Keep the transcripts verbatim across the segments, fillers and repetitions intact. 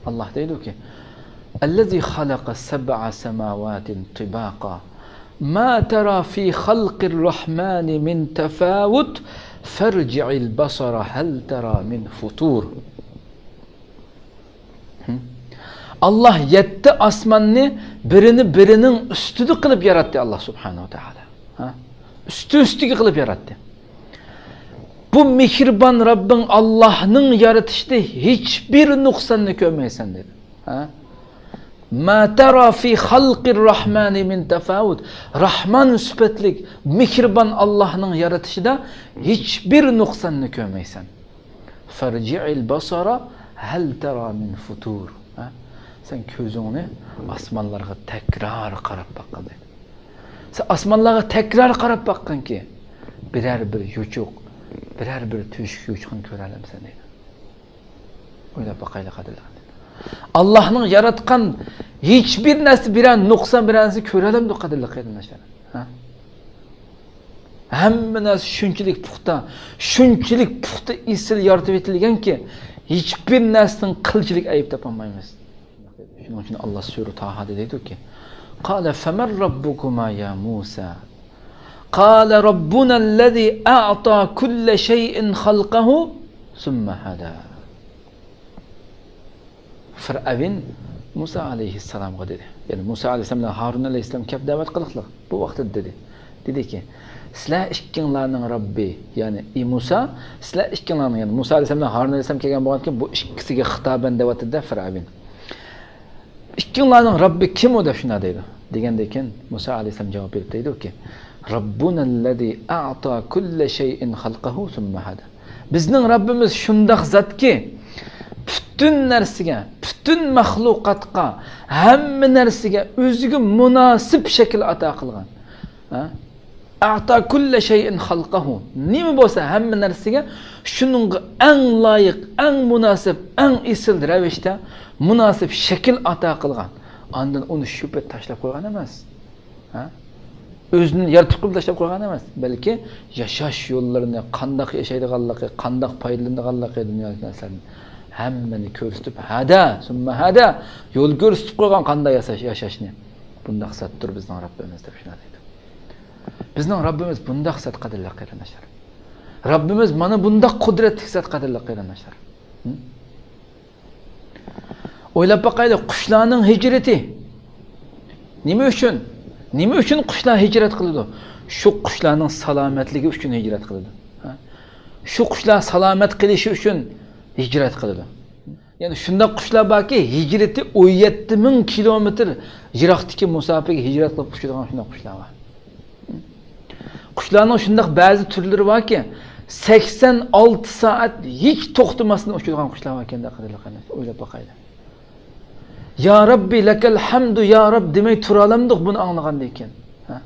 ئاللاھ دەيدۇكى، الذي خلق سبع سماوات طباقا ما ترى في خلق الرحمن من تفاوت فارجع البصر هل ترى من فطور. ئاللاھ يەتتە ئاسماننى بىرىنى بىرىنىڭ ئۈستىدە قىلىپ ياراتتى ئاللاھ سۇبھانەھۇ ۋە تائالا. ھە؟ ئۈستى ئۈستىگە قىلىپ ياراتتى. بۇ مېھرىبان رەببىڭ ئاللاھنىڭ يارىتىشىدا ھېچبىر نۇقساننى كۆرمەيسەن دېدى. ھە؟ ما ترى في خلق الرحمن من تفاوت. راھمان سۈپەتلىك مېھرىبان ئاللاھنىڭ يارىتىشىدا ھېچبىر نۇقساننى كۆرمەيسەن. فارجع البصر هل ترى من فطور. ھە؟ سەن كۆزۈڭنى ئاسمانلارغا تەكرار قاراپ باققىن دەيدۇ. سەن ئاسمانلارغا تەكرار قاراپ باققىنكى، بىرەر بىر يوچۇق، بىرەر بىر تۆشۈك يوچۇقنى كۆرەلەمسەن دەيدۇ. ئويلاپ باقايلى، قەدىرلىك قېرىنداشلار. ئاللاھنىڭ ياراتقان ھېچبىر نەرسە، بىرەر نۇقسان، بىرەر نەرسە كۆرەلەمدۇ، قەدىرلىك قېرىنداشلار؟ ھە؟ ھەممە نەرسە شۇنچىلىك پۇختا، شۇنچىلىك پۇختا، ئېسىل يارىتىپ ئېتىلگەنكى، ھېچبىر نەرسىدىن قىلچىلىك ئەيىب تاپالمايمىز. شۇنىڭ ئۈچۈن ئاللاھ سۈرە تاھادا دەيدۇكى، قال فمن ربكما يا موسى؟ قال ربنا الذي أعطى كل شيء خلقه ثم هدى. فىرئەۋن مۇسا ئەلەيھىسسالامغا دېدى. يەنى مۇسا ئەلەيھىسسالام بىلەن ھارۇن ئەلەيھىسسالام كەپ دەۋەت قىلىقلىق. بۇ ۋاقىتتا دېدى. دېدىكى، سىلەر ئىككىڭلارنىڭ رەببى، يەنى ئى مۇسا، سىلەر ئىككىڭلارنىڭ، يەنى مۇسا ئەلەيھىسسالام بىلەن ھارۇن ئەلەيھىسسالام كەلگەن بولغاندىكىن، بۇ ئىككىسىگە خىتابەن دەۋاتىدۇ-دە فىرئەۋن. ئىككىڭلارنىڭ رەببى كىم ئۇ دەپ شۇنداق دەيدۇ. دېگەندىن كېيىن مۇسا ئەلەيھىسسالام جاۋاب بېرىپ دەيدۇكى، ربنا الذي أعطى كل شيء خلقه ثم هدى. بىزنىڭ رەببىمىز شۇنداق زاتكى، پۈتۈن نەرسىگە، پۈتۈن مەخلۇقاتقا، ھەممە نەرسىگە ئۆزىگە مۇناسىپ شەكىل ئاتا قىلغان. ھە؟ أعطى كل شيء خلقه. نېمە بولسا ھەممە نەرسىگە شۇنىڭغا ئەڭ لايىق، ئەڭ مۇناسىپ، ئەڭ ئېسىل رەۋىشتە مۇناسىپ شەكىل ئاتا قىلغان. ئاندىن ئۇنى شۇ پەت تاشلاپ قويغان ئەمەس. ھە؟ ئۆزىنى يارىتىپ قىلىپ تاشلاپ قويغان ئەمەس، بەلكى ياشاش يوللىرىنى، قانداق ياشايدىغانلىقى، قانداق پايدىلىنىدىغانلىقى دۇنيادىكى نەرسىلەردىن ھەممىنى كۆرسىتىپ، ھەدە، سۈممە ھەدە، يول كۆرسىتىپ قويغان قانداق ياساش، ياشاشنى. بۇنداق زاتتۇر بىزنىڭ رەببىمىز دەپ شۇنداق دەيدۇ. بىزنىڭ رەببىمىز بۇنداق زات، قەدىرلىك قېرىنداشلار. رەببىمىز مانا بۇنداق قۇدرەتلىك زات، قەدىرلىك قېرىنداشلار. ھە؟ ئويلاپ باقايلى، قۇشلارنىڭ ھىجرىتى نېمە ئۈچۈن؟ نېمە ئۈچۈن قۇشلار ھىجرەت قىلىدۇ؟ شۇ قۇشلارنىڭ سالامەتلىكى ئۈچۈن ھىجرەت قىلىدۇ. ھە؟ شۇ قۇشلار سالامەت قېلىشى ئۈچۈن ھىجرەت قىلىدۇ. يەنى شۇنداق قۇشلار باركى، ھىجرىتى ئون يەتتە مىڭ كىلومېتىر يىراقتىكى مۇساپىگە ھىجرەت قىلىپ ئۇچىدىغان شۇنداق قۇشلار بار. قۇشلارنىڭ شۇنداق بەزى تۈرلىرى باركى، سەكسەن ئالتە سائەت ھېچ توختىماستىن ئۇچىدىغان قۇشلار باركەن-دە، قەدىرلىك قېرىنداشلار، ئويلاپ باقايلى. يا رەببى لەكەل ھەمدۇ يا رەب دېمەي تۇرالامدۇق بۇنى ئاڭلىغاندىن كېيىن. ھە؟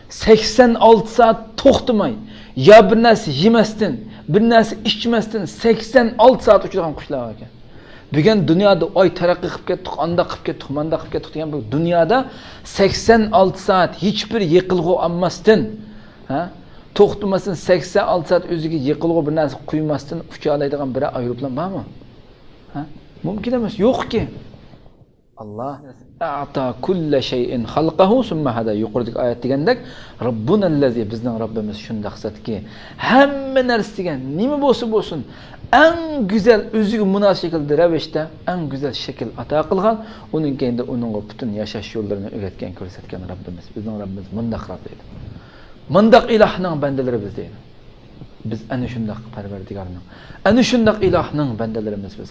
سەكسەن ئالتە سائەت توختىماي، يا بىر نەرسە يېمەستىن، بىر نەرسە ئىچمەستىن سەكسەن ئالتە سائەت ئۇچىدىغان قۇشلار باركەن. بۈگۈن دۇنيادا ئاي تەرەققىي قىلىپ كەتتۇق، ئانداق قىلىپ كەتتۇق، مانداق قىلىپ كەتتۇق دېگەن بۇ دۇنيادا سەكسەن ئالتە سائەت ھېچبىر يېقىلغۇ ئالماستىن، ھە؟ توختىماستىن سەكسەن ئالتە سائەت ئۆزىگە يېقىلغۇ بىر نەرسە قۇيماستىن ئۇچالايدىغان بىرەر ئايروپىلان بارمۇ؟ ھە؟ مۇمكىن ئەمەس، يوقكى. ئاللاھ، ئەتا كۇللە شەيئىن خەلقەھۇ سۈممە ھەدە. يۇقىرىدىكى ئايەت دېگەندەك، رەببۇنەللەزى، بىزنىڭ رەببىمىز شۇنداق زاتكى، ھەممە نەرسىگە، نېمە بولسا بولسۇن، ئەڭ گۈزەل، ئۆزىگە مۇناسىپ شەكىلدە، رەۋىشتە، ئەڭ گۈزەل شەكىل ئاتا قىلغان، ئۇنىڭ كەينىدە ئۇنىڭغا پۈتۈن ياشاش يوللىرىنى ئۆگەتكەن، كۆرسەتكەن رەببىمىز. بىزنىڭ رەببىمىز مۇنداق رەب دەيدۇ. مۇنداق ئىلاھنىڭ بەندىلىرى بىز دەيدۇ. بىز ئەنە شۇنداق پەرۋەردىگارنىڭ، ئەنە شۇنداق ئىلاھنىڭ بەندىلىرىمىز بىز.